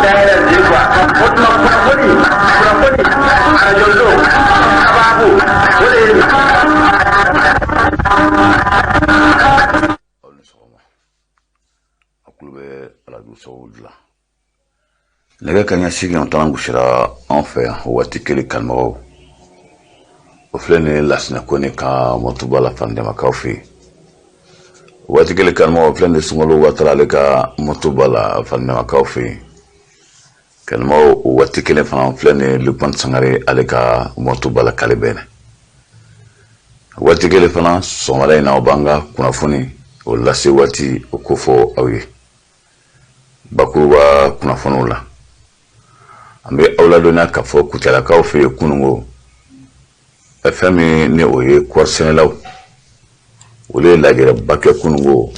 Dayɛlɛ zi quoi. O tuma kunnafoni, kunnafoni, arajoso, sababu, o de ye nin. Aw ni sɔgɔma. A kulo bɛ arajo sababu dilan. Nɛgɛ kanɲɛ 8 tan gosira an fɛ yan o waati kelen kanubagaw. O filɛ nin ye Lasinɛ Kone ka motoba la Fandɛmakaw fɛ yen. O waati kelen kanubagaw filɛ nin ye Sunkalo Watara ale ka motoba la Fandɛmakaw fɛ yen. Kanubagaw, o waati kelen fana filɛ nin ye Lukman Sangare ale ka motoba la Kale Bɛnɛ. Waati kelen fana sɔgɔmada in na, o b'an ka kunnafoni o lase waati o kofɔ aw ye. Bakuruba kunnafoniw la, an bɛ aw ladɔnniya k'a fɔ Kucalakaw fɛ yen kununko, fɛn min ni o ye kɔɔrisɛnɛlaw, olu ye lajɛrɛba kɛ kununko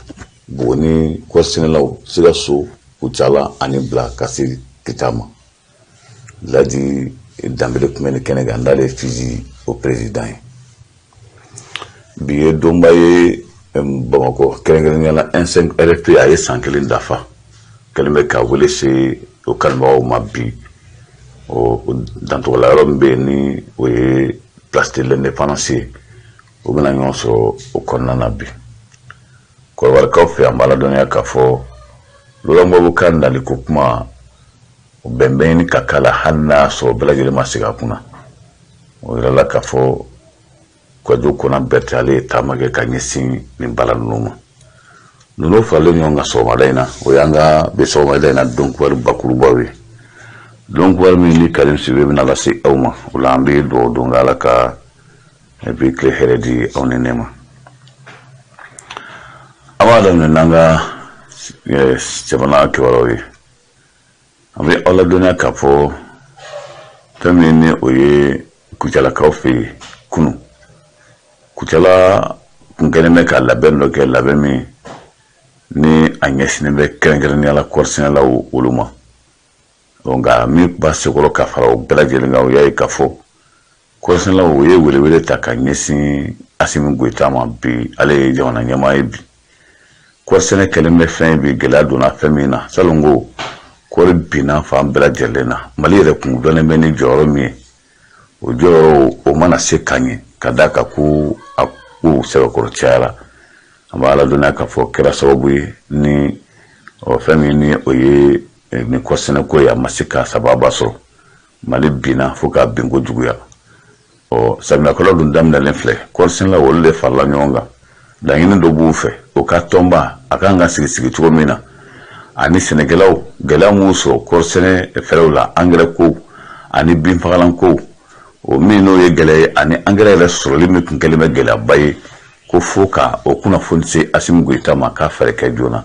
Buguni kɔɔrisɛnɛlaw, Sikaso, Kucala ani Bila ka se Kita ma. Ladi Danbele tun bɛ nin kɛnɛ kan, n'ale ye FUSI o président ye. Bi ye donba ye Bamakɔ, kɛrɛnkɛrɛnnenya la 1-5 RFP, a ye san kelen dafa. Kɛlen bɛ ka wele se o kanubagaw ma bi o dantɔgɔla yɔrɔ min bɛ yen ni o ye Place de l'Indépendance ye, o bɛna ɲɔgɔn sɔrɔ o kɔnɔna na bi. Kɔrɔbarikaw fɛ, an b'a ladɔnniya k'a fɔ Laurent Gbagbo ka naliko kuma, o bɛnbɛn ɲini ka k'a la, hali n'a y'a sɔrɔ bɛɛ lajɛlen ma segin a kunna. O yirala k'a fɔ Kwadwo Konan Berthe ale ye taama kɛ ka ɲɛsin nin bala ninnu ma. Ninnu faralen ɲɔgɔn kan sɔgɔmada in na, o y'an ka bi sɔgɔmada in na don kibaru bakurubaw ye. Don kibaru min ni Karim Sidibe bɛna lase aw ma, o la an bɛ dugawu don Ala ka bi tile hɛrɛ di aw ni ne ma. An b'a daminɛ n'an ka jamana kibaruyaw ye. An bɛ aw ladɔnniya k'a fɔ fɛn min ni o ye Kucalakaw fɛ yen kunun, Kucala kun kɛlen bɛ ka labɛn dɔ kɛ, labɛn min ni a ɲɛsinnen bɛ kɛrɛnkɛrɛnnenya la kɔɔrisɛnɛlaw olu ma. Nka min b'a sekɔrɔ ka fara o bɛɛ lajɛlen kan, o y'a ye k'a fɔ kɔɔrisɛnɛlaw o ye welewele ta ka ɲɛsin Asimi Goyita ma bi. Ale ye jamana ɲɛmaa ye bi. Kɔɔrisɛnɛ kɛlen bɛ fɛn ye bi, gɛlɛya donna fɛn min na. Salon ko kɔɔri binna fan bɛɛ lajɛlen na. Mali yɛrɛ kun dɔnnen bɛ ni jɔyɔrɔ min ye, o jɔyɔrɔ o mana se ka ɲɛ ka d'a kan ko a ko sɛbɛkɔrɔ cayara. An b'a ladɔnniya k'a fɔ kɛra sababu ye ni fɛn min ni o ye ni kɔɔrisɛnɛko ye, a ma se ka sababa sɔrɔ. Mali binna fo k'a binko juguya. Ɔ samiyɛkɔlɔ dun daminɛlen filɛ, kɔɔrisɛnɛlaw olu de farala ɲɔgɔn kan. Laɲini dɔ b'u fɛ, o ka tɔnba a kan ka sigi sigi cogo min na, ani sɛnɛkɛlaw gɛlɛya minnu sɔrɔ kɔɔrisɛnɛ fɛɛrɛw la, angɛrɛ ko ani binfagalan ko, o min n'o ye gɛlɛya ye, ani angɛrɛ yɛrɛ sɔrɔli min tun kɛlen bɛ gɛlɛyaba ye, ko fo ka o kunnafoni se Asimi Goyita ma k'a fɛɛrɛ kɛ joona.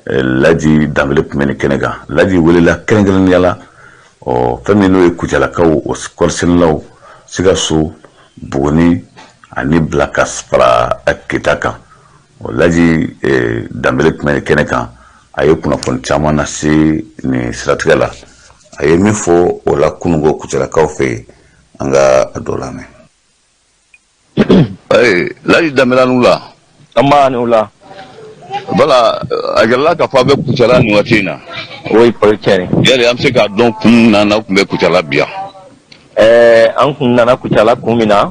Laji Danbele tun bɛ nin kɛnɛ kan. Laji welela kɛrɛnkɛrɛnnenya la ɔ fɛn min n'o ye Kucalakaw, o kɔɔrisɛnɛlaw, Sikaso, Buguni ani Bila ka fara Kita kan. O Laji Danbele tun bɛ nin kɛnɛ kan. A ye kunnafoni caman lase nin siratigɛ la. A ye min fɔ o la kununko Kucalakaw fɛ yen, an ka a dɔ lamɛn. Laji Danbele, a ni wula. An b'a ni wula. Voilà, a yirala k'a fɔ a bɛ Kucala nin waati in na. O ye kɔrɔ tiɲɛ. Yali an bɛ se k'a dɔn kun min na n'aw tun bɛ Kucala bi yan? An kun nana Kucala kun min na,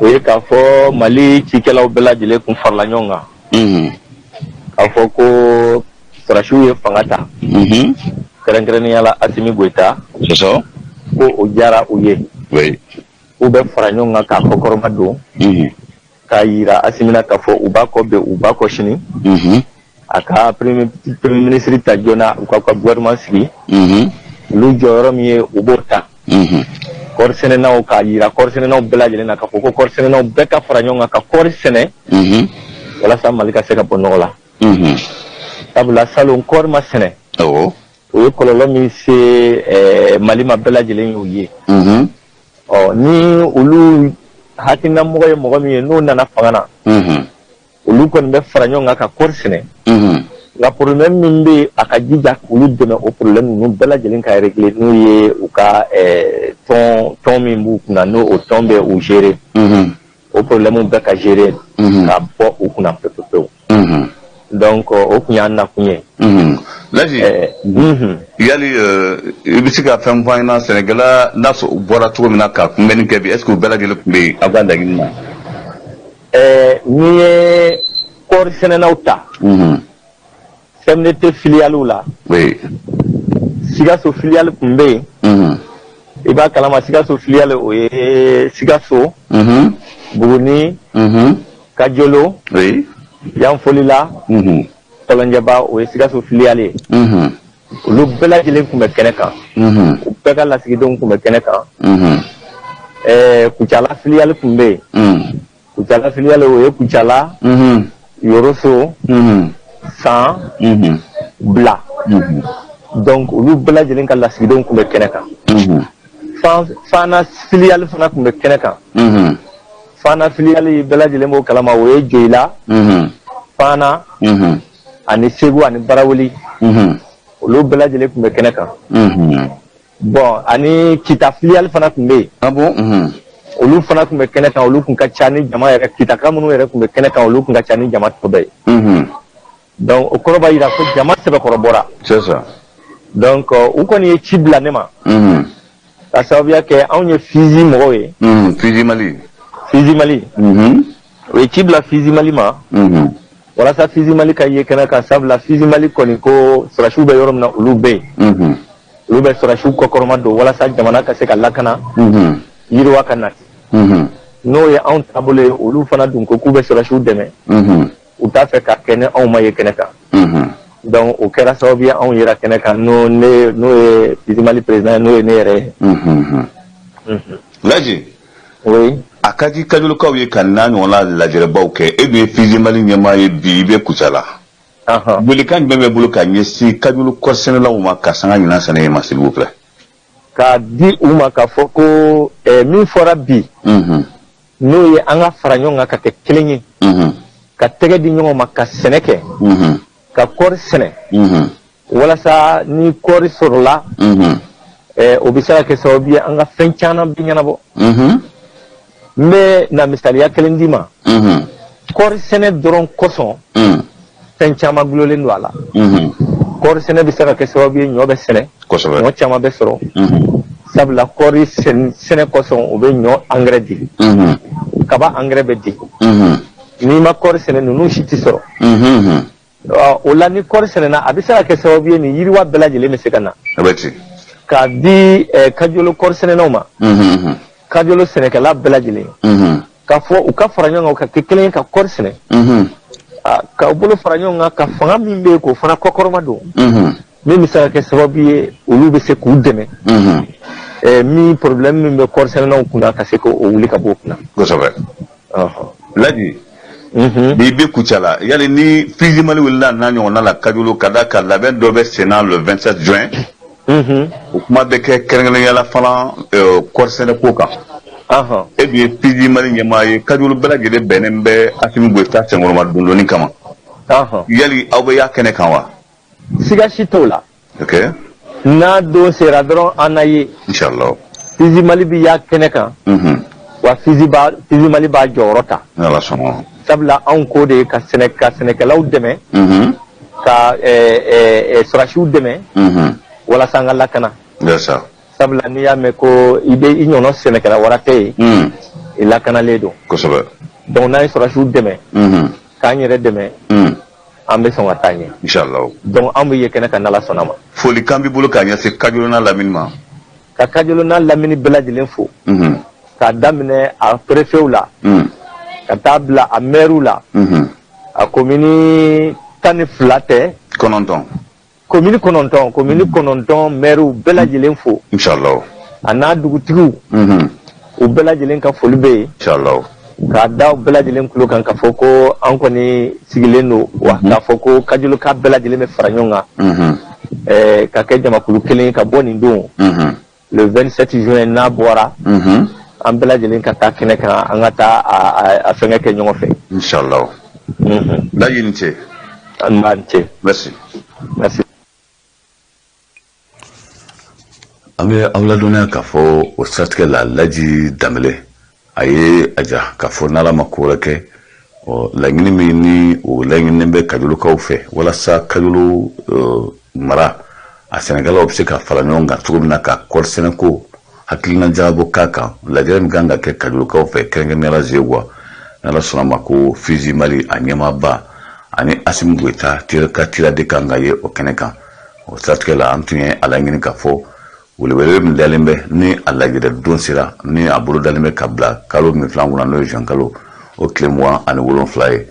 o ye k'a fɔ Mali cikɛlaw bɛɛ lajɛlen kun farala ɲɔgɔn kan. K'a fɔ ko sɔrɔdasiw ye fanga ta. Kɛrɛnkɛrɛnnenya la Asimi Goyita. C'est ça. Ko o diyara u ye. U bɛ fara ɲɔgɔn kan k'a kɔkɔrɔma don. K'a yira Asimi na k'a fɔ u b'a kɔ bi, u b'a kɔ sini. A ka premier ministre ta joona, u ka gouvernement sigi. Olu jɔyɔrɔ min ye, u b'o ta. Kɔɔri sɛnɛnaw, k'a yira kɔɔri sɛnɛnaw bɛɛ lajɛlen na k'a fɔ ko kɔɔri sɛnɛnaw bɛɛ ka fara ɲɔgɔn kan ka kɔɔri sɛnɛ walasa Mali ka se ka bɔ nɔgɔ la. Sabula salon kɔɔri ma sɛnɛ. O ye kɔlɔlɔ min se Mali ma, bɛɛ lajɛlen y'o ye. Ɔ ni olu hakilinamɔgɔ ye mɔgɔ min ye, n'o nana fanga na, olu kɔni bɛ fara ɲɔgɔn kan ka kɔɔri sɛnɛ. Nka problème min bɛ yen, a ka jija k'olu dɛmɛ, o problème ninnu bɛɛ lajɛlen ka régler, n'u ye u ka tɔn tɔn min b'u kunna, n'o o tɔn bɛ u gérer, o problème bɛɛ ka gérer ka bɔ u kunna pewu pewu. Donc o tun y'an nakun ye. Laji, yali i bɛ se ka fɛn fɔ an ɲɛna, sɛnɛkɛla n'a sɔrɔ u bɔra cogo min na ka kunbɛnni kɛ bi, est ce que u bɛɛ lajɛlen tun bɛ yen aw ka laɲini na? N'i ye kɔɔri sɛnɛnaw ta, CMDT filialiw la, Sikaso filiale tun bɛ yen. I b'a kalama, Sikaso filiale, o ye Sikaso, Buguni, Kajolo, Yanfolila, Kɔlɔnjɛba, o ye Sikaso filiale ye. Olu bɛɛ lajɛlen tun bɛ kɛnɛ kan, u bɛɛ ka lasigidenw tun bɛ kɛnɛ kan. Kucala filiale tun bɛ yen. Kucala filiale, o ye Kucala, Yoroso, San, Bila. Donc olu bɛɛ lajɛlen ka lasigidenw tun bɛ kɛnɛ kan. Fana filiale fana tun bɛ kɛnɛ kan. Fana filiale, bɛɛ lajɛlen b'o kalama, o ye Joyila, Fana ani Segu ani Baraweli. Olu bɛɛ lajɛlen tun bɛ kɛnɛ kan. Bon, ani Kita filiale fana tun bɛ yen. Ah bon? Olu fana tun bɛ kɛnɛ kan. Olu tun ka ca ni jama yɛrɛ. Kitaka minnu yɛrɛ tun bɛ kɛnɛ kan, olu tun ka ca ni jama tɔ bɛɛ ye. Donc o kɔrɔ b'a jira ko jama sɛbɛkɔrɔ bɔra. C'est ça. Donc u kɔni ye ci bila ne ma, ka sababuya kɛ anw ye FUSI mɔgɔw ye. FUSI Mali. FUSI Mali. U ye ci bila FUSI Mali ma walasa FUSI Mali ka ye kɛnɛ kan, sabula FUSI Mali kɔni ko sɔrɔdasiw bɛ yɔrɔ min na, olu bɛ yen. Olu bɛ sɔrɔdasiw kɔkɔrɔma don walasa jamana ka se ka lakana, yiriwa ka nati. N'o ye anw taabolo ye. Olu fana dun ko k'u bɛ sɔrɔdasiw dɛmɛ, u t'a fɛ ka kɛ ni anw ma ye kɛnɛ kan. Donc o kɛra sababu ye anw yera kɛnɛ kan, n'o ne n'o ye FUSI Mali président ye, n'o ye ne yɛrɛ ye. Laji. Oui. A ka di Kajolokaw ye ka n'a ɲɔgɔnna lajɛrɛbaw kɛ. E dun ye FUSI Mali ɲɛmaa ye bi, i bɛ Kucala. Welekan jumɛn bɛ bolo ka ɲɛsin Kajolo kɔɔrisɛnɛlaw ma ka sanga ɲinan sɛnɛ ye ma, s'il vous plaît? K'a di u ma k'a fɔ ko min fɔra bi, n'o ye an ka fara ɲɔgɔn kan ka kɛ kelen ye, ka tɛgɛ di ɲɔgɔn ma, ka sɛnɛ kɛ, ka kɔɔri sɛnɛ, walasa ni kɔɔri sɔrɔla, o bɛ se ka kɛ sababu ye an ka fɛn caman bɛ ɲɛnabɔ. N bɛ na misaliya kelen d'i ma. Kɔɔri sɛnɛ dɔrɔn kosɔn, fɛn caman gulonlen don a la. Kɔɔri sɛnɛ bɛ se ka kɛ sababu ye ɲɔ bɛ sɛnɛ, ɲɔ caman bɛ sɔrɔ, sabula kɔɔri sɛnɛ kosɔn, o bɛ ɲɔ angɛrɛ di, kaba angɛrɛ bɛ di. N'i ma kɔɔri sɛnɛ, ninnu si tɛ sɔrɔ. O la, ni kɔɔri sɛnɛna, a bɛ se ka kɛ sababu ye nin yiriwa bɛɛ lajɛlen bɛ se ka na. A bɛ ten. K'a di Kajolo kɔɔri sɛnɛnaw ma, Kajolo sɛnɛkɛla bɛɛ lajɛlen, k'a fɔ u ka fara ɲɔgɔn kan ka kɛ kelen ye ka kɔɔri sɛnɛ, ka u bolo fara ɲɔgɔn kan, ka fanga min bɛ yen, k'o fana kɔkɔrɔma don, min bɛ se ka kɛ sababu ye olu bɛ se k'u dɛmɛ, min problème min bɛ kɔɔri sɛnɛnaw kunna, ka se k'o wuli ka bɔ o kunna. Kosɛbɛ. Laji, n'i bɛ Kucala, yali ni FUSI Mali wulila n'a ɲɔgɔnna la Kajolo, ka da ka labɛn dɔ bɛ senna le 27 juin, o kuma bɛ kɛ kɛrɛnkɛrɛnnenya la fana kɔɔri sɛnɛ ko kan. E dun ye FUSI Mali ɲɛmaa ye, Kajolo bɛɛ lajɛlen bɛnnen bɛ Asimi Goyita senkɔrɔma dondonni kama. Yali aw bɛ y'a kɛnɛ kan wa? Siga si t'o la. N'a don sera dɔrɔn, an na ye. Inshallah. FUSI Mali bi y'a kɛnɛ kan. Wa FUSI b'a FUSI Mali b'a jɔyɔrɔ ta. N'Ala sɔnna. Sabula anw ko de ye ka sɛnɛ, ka sɛnɛkɛlaw dɛmɛ, ka sɔrɔdasiw dɛmɛ, walasa an ka lakana. C'est ça. Sabula n'i y'a mɛn ko i bɛ i ɲɔnɔ sɛnɛkɛla wɛrɛ tɛ yen, i lakanalen don. Donc n'an ye sɔrɔdasiw dɛmɛ, k'an yɛrɛ dɛmɛ, an bɛ sɔn ka taa ɲɛ. Inshallah. Donc an bɛ ye kɛnɛ kan n'Ala sɔnna ma. Folikan b'i bolo k'a ɲɛsin Kajolo n'a lamini ma? Ka Kajolo n'a lamini bɛɛ lajɛlen fo, k'a daminɛ a préfetw la, ka taa bila a maires la, a komini 12 tɛ? 9. Komini 9, komini 9 maires bɛɛ lajɛlen fo. Inshallah. A n'a dugutigiw, u bɛɛ lajɛlen ka foli bɛ yen. Inshallah. K'a da u bɛɛ lajɛlen tulo kan k'a fɔ ko an kɔni sigilen don wa, k'a fɔ ko Kajoloka bɛɛ lajɛlen bɛ fara ɲɔgɔn kan, ka kɛ jamakulu kelen ye, ka bɔ nin don, le 27 juin n'a bɔra, an bɛɛ lajɛlen ka taa kɛnɛ kan, an ka taa a fɛngɛ kɛ ɲɔgɔn fɛ. Inshallah. Laji, ni ce. An b'a ce. Merci. Merci. An bɛ aw ladɔnniya k'a fɔ o siratigɛ la, Laji Danbele a ye a ja k'a fɔ n'Ala ma ko wɛrɛ kɛ. Ɔ laɲini min ni o laɲininen bɛ kajolokaw fɛ walasa Kajolo mara a sɛnɛkɛlaw bɛ se ka fara ɲɔgɔn kan cogo min na ka kɔɔri sɛnɛko hakilina jagabɔ k'a kan, lajɛrɛ min kan ka kɛ kajolokaw fɛ, kɛrɛnkɛrɛnnenya la Zeguwa, n'Ala sɔnna ma ko FUSI Mali a ɲɛmaaba ani Asimi Goyita ka tirade kan ka ye o kɛnɛ kan. O siratigɛ la, an tun ye a laɲini k'a fɔ welewele min dalen bɛ ni a lajɛrɛ don sera, ni a bolo dalen bɛ ka bila kalo min filɛ an kunna, n'o ye juin kalo o tile 27 ye,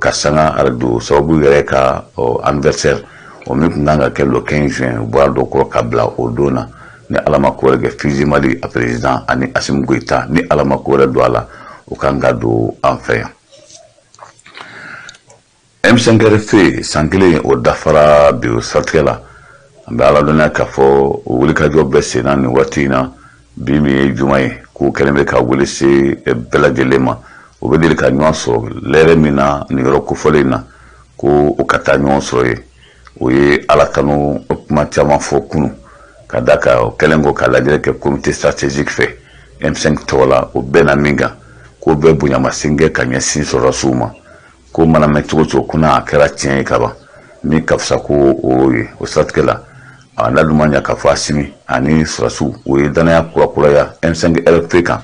ka sanga arajo sababu yɛrɛ ka anniversaire o min tun kan ka kɛ le 15 juin, o bɔra dɔ kɔrɔ ka bila o don na. Ni Ala ma ko wɛrɛ kɛ, FUSI Mali a président ani Asimi Goyita, ni Ala ma ko wɛrɛ don a la, o kan ka don an fɛ yan. M5 RFP san kelen o dafara bi. O siratigɛ la, an bɛ ala dɔnniya k'a fɔ o wulikajɔ bɛ sen na nin waati in na, bi min ye juma ye, k'u kɛlen bɛ ka wele se bɛɛ lajɛlen ma. O bɛ deli ka ɲɔgɔn sɔrɔ lɛrɛ min na nin yɔrɔ kofɔlen in na, ko o ka taa ɲɔgɔn sɔrɔ yen. O ye Ala tanu kuma caman fɔ kunun, ka da kan o kɛlen kɔ ka lajɛrɛ kɛ comité stratégique fɛ M5 tɔgɔ la, o bɛnna min kan, k'o bɛ bonyamasegin kɛ ka ɲɛsin sɔrɔdasiw ma, ko mana mɛn cogo cogo ko n'a kɛra tiɲɛ ye kaban, min ka fisa ko o ye. O siratigɛ la, a n'a dun ma ɲɛ k'a fɔ Asimi ani sɔrɔdasiw o ye danaya kurakuraya M5 RFP kan,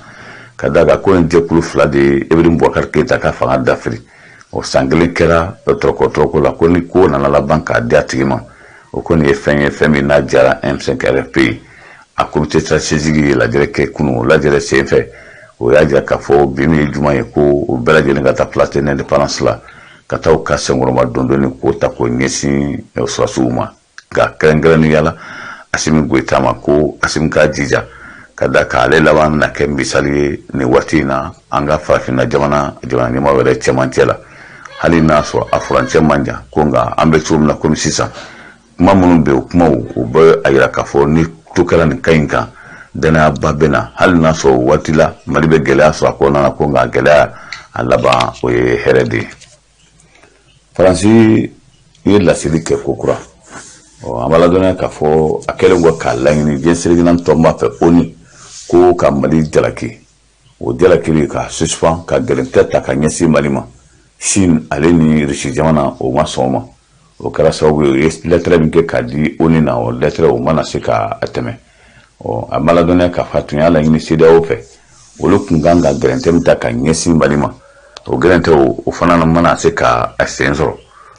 ka d'a kan ko nin jɛkulu fila de ye Ibrahim Boubacar Keita ka fanga dafiri. O san kelen kɛra tɔrɔkɔ tɔrɔkɔ la, ko ni ko nana laban k'a di a tigi ma, o kɔni ye fɛn ye, fɛn min n'a diyara M5 RFP ye. A comité stratégique ye lajɛrɛ kɛ kunun. O lajɛrɛ senfɛ, o y'a jira k'a fɔ bi min ye juma ye, ko o bɛɛ lajɛlen ka taa place de l'Indépendance la, ka taa u ka senkɔrɔma dondonni k'o ta k'o ɲɛsin sɔrɔdasiw ma, nka kɛrɛnkɛrɛnnenya la Asimi Goyita ma, ko Asimi k'a jija, ka da k'ale laban na kɛ misali ye nin waati in na an ka farafinna jamana jamana ɲɛmaa yɛrɛ cɛmancɛ la, hali n'a sɔrɔ a furancɛ man jan, ko nka an bɛ cogo min na komi sisan, kuma minnu bɛ yen, o kumaw o bɛ a yira k'a fɔ ni to kɛra nin ka in kan, danayaba bɛ na, hali n'a sɔrɔ waati la Mali bɛ gɛlɛya sɔrɔ a kɔnɔna na, ko nka gɛlɛya a laban o ye hɛrɛ de ye. Faransi ye laseli kɛ kokura. Ɔ an b'a ladɔnniya k'a fɔ a kɛlen kɔ k'a laɲini diɲɛ seleke naani tɔnba fɛ, ONU, ko ka Mali jalaki, o jalakili ka suspend ka gɛrɛntɛ ta ka ɲɛsin Mali ma, Chine ale ni Russie jamana o ma sɔn o ma. O kɛra sababu ye, o ye lɛtɛrɛ min kɛ k'a di ONU na, o lɛtɛrɛ o mana se ka tɛmɛ. Ɔ a ma ladɔnniya k'a fɔ a tun y'a laɲini CEDEAO fɛ, olu tun kan ka gɛrɛntɛ min ta ka ɲɛsin Mali ma, o gɛrɛntɛ o fana mana se ka sen sɔrɔ,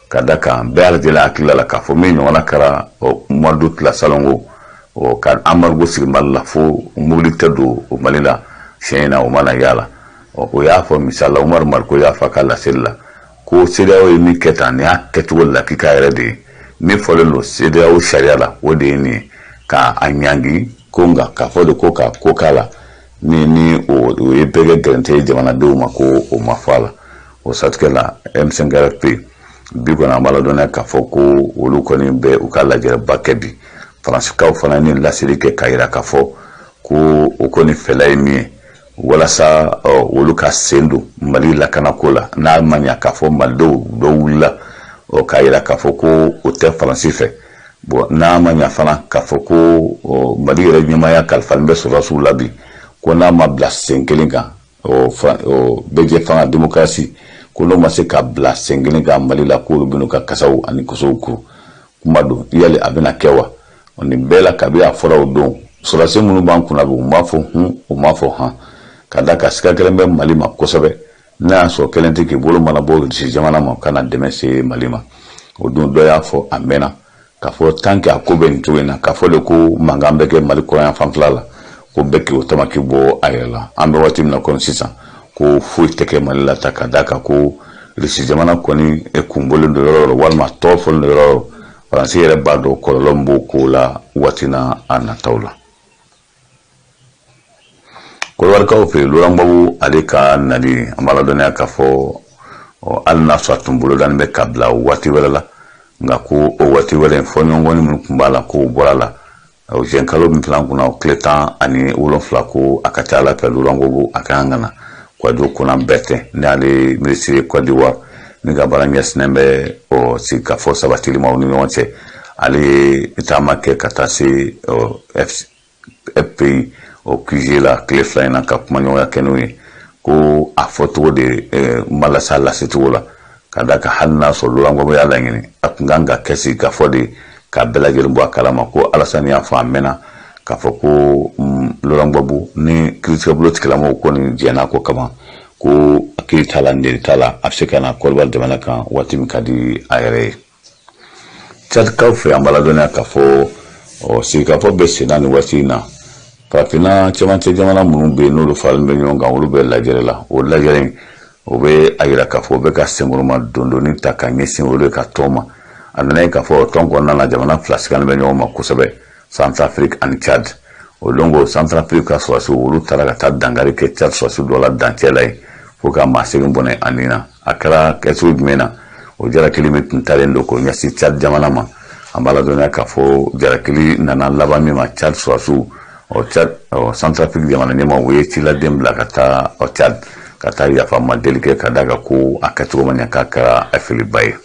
ka da kan bɛɛ lajɛlen hakili la k'a fɔ min ɲɔgɔnna kɛra mois d'août la salongo, o ka embargo sigi Mali la fo mobili tɛ don o Mali la siɲɛ in na, o mana y'a la. O y'a fɔ misali la, Umaru Mariko y'a fɔ a ka laseli la ko CEDEAO ye min kɛ tan, nin y'a kɛcogo lakika yɛrɛ de ye, min fɔlen don CEDEAO sariya la, o de ye nin ye, ka a ɲangi, ko nka k'a fɔ de ko ka ko k'a la ni o ye bɛɛ kɛ gɛrɛntɛ ye jamanadenw ma, ko o ma fɔ a la. O siratigɛ la, M5 RFP bi kɔni, an b'a ladɔnniya k'a fɔ ko olu kɔni bɛ u ka lajɛrɛba kɛ bi. Faransikaw fana ni laseli kɛ k'a yira k'a fɔ ko o kɔni fɛla ye min ye walasa olu ka sen don Mali lakanako la, n'a ma ɲa k'a fɔ malidenw dɔw wulila k'a yira k'a fɔ ko o tɛ Faransi fɛ. Bon, n'a ma ɲa fana k'a fɔ ko Mali yɛrɛ ɲɛmaaya kalifalen bɛ sɔrɔdasiw la bi, ko n'a ma bila sen kelen kan, bɛɛ fanga démocratie, ko n'o ma se ka bila sen kelen kan Mali la, k'olu bɛn'u ka kasaw ani kosow kuru. Kuma don, yali a bɛna kɛ wa? Nin bɛɛ la, kabi a fɔra o don, sɔrɔdasi minnu b'an kunna bi, u m'a fɔ hun, u m'a fɔ han, ka da ka siga kelen bɛ Mali ma kosɛbɛ, n'a y'a sɔrɔ kelen tɛ k'i bolo mana bɔ Rusi jamana ma ka na dɛmɛ se Mali ma. O don, dɔ y'a fɔ a mɛnna k'a fɔ tant que a ko bɛ nin cogo in na, k'a fɔ de ko mankan bɛ kɛ Mali kɔrɔyan fanfɛla la, ko bɛɛ k'o tamaki bɔ a yɛrɛ la. An bɛ waati min na kɔni sisan, ko foyi tɛ kɛ Mali la ta, ka d'a kan ko Rusi jamana kɔni kunbɔlen don yɔrɔ yɔrɔ, walima tɔgɔ fɔlen don yɔrɔ yɔrɔ. Faransi yɛrɛ b'a dɔn kɔlɔlɔ min b'o ko la waati na a nataw la. Kɔdiwarikaw fɛ yen, Laurent Gbagbo ale ka nali, an b'a ladɔnniya k'a fɔ hali n'a sɔrɔ a tun bolodalen bɛ ka bila waati wɛrɛ la, nka ko o waati wɛrɛ in, fɔɲɔgɔnkɔni minnu tun b'a la, k'o bɔra la. O juin kalo min filɛ an kunna, o tile 17, ko a ka ca Ala fɛ Laurent Gbagbo a ka kan ka na. Kouadio Konan Bertin, n'ale ye minisiri ye Côte d'Ivoire min ka baara ɲɛsinnen bɛ sigikafɔ sabatili ma u ni ɲɔgɔn cɛ, ale ye taama kɛ ka taa se FPI o QG la tile 2 in na, ka kumaɲɔgɔnya kɛ n'u ye. Ko a fɔcogo de ma lase a lasecogo la, ka d'a kan hali n'a sɔrɔ Laurent Gbagbo y'a laɲini, a tun kan ka kɛ sigi ka fɔ de ka bɛɛ lajɛlen bɔ a kalama ko Alassane y'a fɔ a mɛnna k'a fɔ ko Laurent Gbagbo ni kiiritigɛbulon tigilamɔgɔw kɔni jɛnna ko kama ko kiiri t'a la, neni t'a la, a bɛ se ka na Kɔdiwari jamana kan waati min ka di a yɛrɛ ye. Tchadkaw fɛ, an b'a ladɔnniya k'a fɔ ɔ sigikafɔ bɛ senna nin waati in na. Farafinna cɛmancɛ jamana minnu bɛ yen, n'olu faralen bɛ ɲɔgɔn kan, olu bɛ lajɛrɛ la. O lajɛrɛ in, o bɛ a yira k'a fɔ o bɛ ka senkɔrɔma dondonni ta ka ɲɛsin olu ka tɔn ma. A nana ye k'a fɔ o tɔn kɔnɔna na, jamana fila siganen bɛ ɲɔgɔn ma kosɛbɛ, Centrafrique ani Tchad. O don ko Centrafrique ka sɔrɔdasiw, olu taara ka taa dankari kɛ Tchad sɔrɔdasi dɔ la dancɛ la yen, fo ka maa segin bɔnɛ a ni na. A kɛra kɛcogo jumɛn na? O jalakili min tun talen don k'o ɲɛsin Tchad jamana ma, an b'a ladɔnniya k'a fɔ jalakili nana laban min ma, Tchad sɔrɔdasiw, ɔ Tchad, ɔ Centrafrique jamana ɲɛmaaw, u ye ciladen bila ka taa ɔ Tchad ka taa yafa ma deli kɛ, ka d'a kan ko a kɛcogo ma ɲɛ, k'a kɛra filiba ye.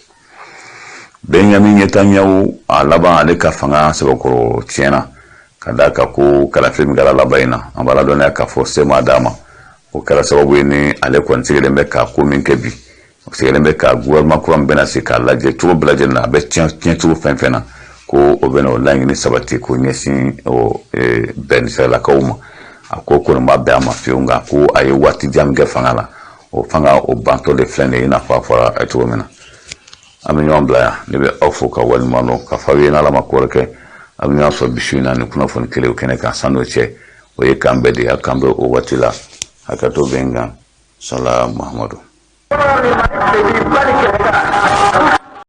Benjamin Netanyahu, a laban ale ka fanga sɛbɛkɔrɔ tiɲɛna, ka d'a kan ko kalafili min kɛra laban in na, an b'a ladɔnniya k'a fɔ se ma d'a ma. O kɛra sababu ye ni ale kɔni sigilen bɛ ka ko min kɛ bi, sigilen bɛ ka gouvernement kura min bɛna sigi k'a lajɛ cogo bɛɛ lajɛlen na, a bɛ tiɲɛ cogo fɛn fɛn na, ko o bɛna o laɲini sabati k'o ɲɛsin o bɛn siralakaw ma. A ko kɔni ma bɛn a ma fiyewu, nka ko a ye waati jan min kɛ fanga la, o fanga o bantɔ de filɛ nin ye, i n'a fɔ a fɔra cogo min na. An bɛ ɲɔgɔn bila yan. Ne bɛ aw fo ka waleɲuman dɔn ka fɔ aw ye n'Ala ma ko wɛrɛ kɛ, a bɛ ɲɔgɔn sɔrɔ bi su in na ni kunnafoni kelen o kɛnɛ kan. San'o cɛ, o ye k'an bɛɛ de ye, k'an bɛn o waati la. Hakɛto bɛ n kan. Sala Mahamadu.